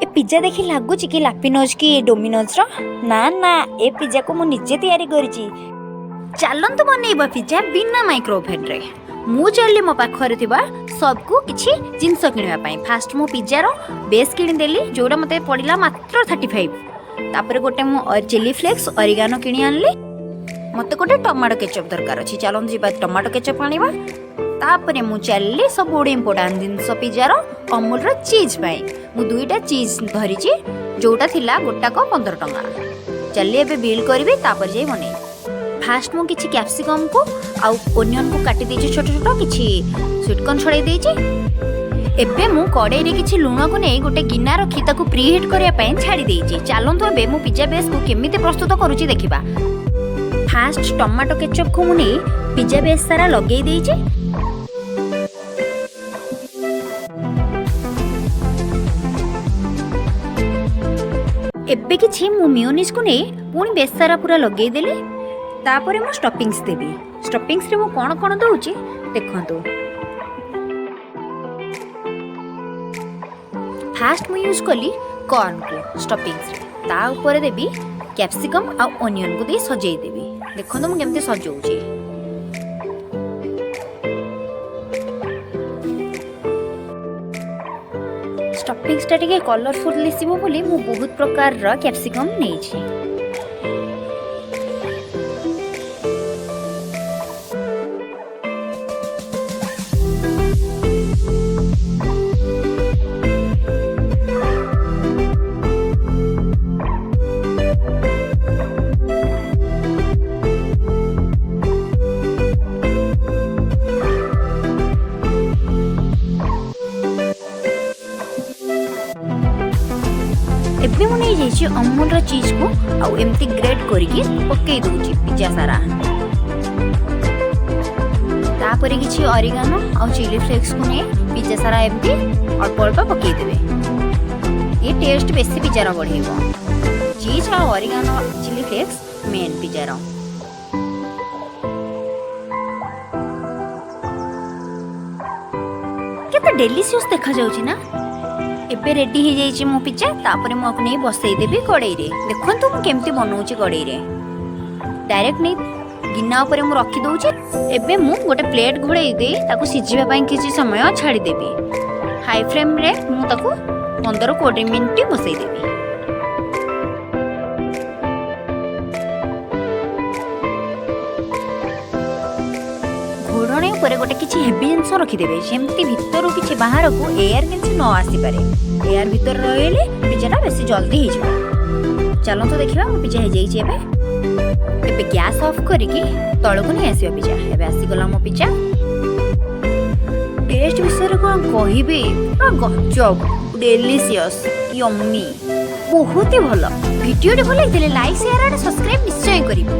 ଏ pizza ଦେଖି ଲାଗୁଛି କି ଲାପିନୋଜ୍ କି ଡୋମିନୋଜ୍ର? ନା ନା, ଏ ପିଜାକୁ ମୁଁ ନିଜେ ତିଆରି କରିଛି। ଚାଲନ୍ତୁ ବନେଇବା ପିଜା ବିନା ମାଇକ୍ରୋଓଭେନରେ। ମୁଁ ଚାଲିଲି ମୋ ପାଖରେ ଥିବା ସପ୍କୁ କିଛି ଜିନିଷ କିଣିବା ପାଇଁ। ଫାଷ୍ଟ ମୁଁ ପିଜାର ବେସ୍ କିଣିଦେଲି, ଯେଉଁଟା ମୋତେ ପଡ଼ିଲା ମାତ୍ର 35। ତାପରେ ଗୋଟେ ମୁଁ ଚିଲି ଫ୍ଲେକ୍ସ, ଅରିଗାନୋ କିଣି ଆଣିଲି। ମୋତେ ଗୋଟେ ଟମାଟୋ କେଚପ୍ ଦରକାର ଅଛି। ଚାଲନ୍ତୁ ଯିବା, ଟମାଟୋ କେଚପ୍ ଆଣିବା। ତାପରେ ମୁଁ ଚାଲିଲି ସବୁଠୁ ଇମ୍ପୋର୍ଟାଣ୍ଟ ଜିନିଷ ପିଜାର, ଅମୁଲର ଚିଜ୍ ପାଇଁ। ମୁଁ ଦୁଇଟା ଚିଜ୍ ଧରିଛି, ଯେଉଁଟା ଥିଲା ଗୋଟାକ 15 ଟଙ୍କା। ଚାଲିଲି, ଏବେ ବିଲ୍ କରିବି, ତାପରେ ଯାଇ ବନେଇବି। ଫାଷ୍ଟ ମୁଁ କିଛି କ୍ୟାପ୍ସିକମ୍କୁ ଆଉ ଓନିଅନ୍କୁ କାଟି ଦେଇଛି ଛୋଟ ଛୋଟ, କିଛି ସୁଇଟକର୍ନ ଛଡ଼େଇ ଦେଇଛି। ଏବେ ମୁଁ କଡ଼େଇରେ କିଛି ଲୁଣକୁ ନେଇ ଗୋଟେ ଗିନା ରଖି ତାକୁ ପ୍ରିହିଟ୍ କରିବା ପାଇଁ ଛାଡ଼ି ଦେଇଛି। ଚାଲନ୍ତୁ, ଏବେ ମୁଁ ପିଜା ବେସ୍କୁ କେମିତି ପ୍ରସ୍ତୁତ କରୁଛି ଦେଖିବା। ଫାଷ୍ଟ ଟମାଟୋ କେଚପ୍କୁ ମୁଁ ନେଇ ପିଜା ବେସ୍ ସାରା ଲଗେଇ ଦେଇଛି। ଏବେ କିଛି ମୁଁ ମିଓନିଜ୍କୁ ନେଇ ପୁଣି ବେସ୍ ସାରା ପୁରା ଲଗେଇଦେଲି। ତାପରେ ମୁଁ ଷ୍ଟପିଂସ୍ ଦେବି। ଷ୍ଟପିଂସରେ ମୁଁ କ'ଣ କ'ଣ ଦେଉଛି ଦେଖନ୍ତୁ। ଫାଷ୍ଟ ମୁଁ ୟୁଜ୍ କଲି କର୍ନକୁ ଷ୍ଟପିଂସରେ। ତା ଉପରେ ଦେବି କ୍ୟାପ୍ସିକମ୍ ଆଉ ଓନିଅନ୍କୁ ଦେଇ ସଜେଇ ଦେବି। ଦେଖନ୍ତୁ ମୁଁ କେମିତି ସଜଉଛି। ଷ୍ଟପିଂସଟା ଟିକେ କଲରଫୁଲ୍ ଦିଶିବ ବୋଲି ମୁଁ ବହୁତ ପ୍ରକାରର କ୍ୟାପ୍ସିକମ୍ ନେଇଛି। ଏବେ ମୁଁ ନେଇଯାଇଛି ଅମୁଲର ଚିଜ୍କୁ ଆଉ ଏମିତି ଗ୍ରେଟ୍ କରିକି ପକେଇ ଦେଉଛି ପିଜା ସାରା। ତାପରେ କିଛି ଅରିଗାନୋ ଆଉ ଚିଲି ଫ୍ଲେକ୍ସକୁ ନେଇ ପିଜା ସାରା ଏମିତି ଅଳ୍ପ ଅଳ୍ପ ପକେଇଦେବେ। ଇଏ ଟେଷ୍ଟ ବେଶୀ ପିଜାର ବଢ଼େଇବ। ଚିଜ୍ ଆଉ ଅରିଗାନୋ, ଚିଲି ଫ୍ଲେକ୍ସ ମେନ୍ ପିଜାର। କେତେ ଡେଲିସିୟସ୍ ଦେଖାଯାଉଛି ନା? ଏବେ ରେଡି ହେଇଯାଇଛି ମୋ ପିଜା। ତାପରେ ମୁଁ ଆକୁ ନେଇ ବସେଇଦେବି କଡ଼େଇରେ। ଦେଖନ୍ତୁ ମୁଁ କେମିତି ବନଉଛି। କଡ଼େଇରେ ଡାଇରେକ୍ଟ ନେଇ ଗିନା ଉପରେ ମୁଁ ରଖିଦେଉଛି। ଏବେ ମୁଁ ଗୋଟେ ପ୍ଲେଟ୍ ଘୋଡ଼େଇ ଦେଇ ତାକୁ ସିଝିବା ପାଇଁ କିଛି ସମୟ ଛାଡ଼ିଦେବି। ହାଇ ଫ୍ଲେମ୍ରେ ମୁଁ ତାକୁ 15-20 ମିନିଟ୍ ବସେଇଦେବି। ଘୋଡ଼ଣୀ ଉପରେ ଗୋଟେ କିଛି ହେଭି ଜିନିଷ ରଖିଦେବେ, ଯେମିତି ଭିତରୁ କିଛି ବାହାରକୁ ଏୟାର କିଛି ନ ଆସିପାରେ। ଏୟାର ଭିତରେ ରହିଲେ ପିଜାଟା ବେଶୀ ଜଲ୍ଦି ହେଇଯିବ। ଚାଲନ୍ତୁ ଦେଖିବା, ମୋ ପିଜା ହେଇଯାଇଛି। ଏବେ ଏବେ ଗ୍ୟାସ୍ ଅଫ୍ କରିକି ତଳକୁ ନେଇ ଆସିବା ପିଜା। ଏବେ ଆସିଗଲା ମୋ ପିଜା। ଟେଷ୍ଟ ବିଷୟରେ କ'ଣ କହିବି? ପୁରା ଗଜବ, ଡେଲିସିୟସ୍, ୟମ୍ମି, ବହୁତ ହି ଭଲ। ଭିଡ଼ିଓଟି ଭଲ ଲାଗିଥିଲେ ଲାଇକ୍, ସେୟାର ଆଣ୍ଡ ସବସ୍କ୍ରାଇବ୍ ନିଶ୍ଚୟ କରିବେ।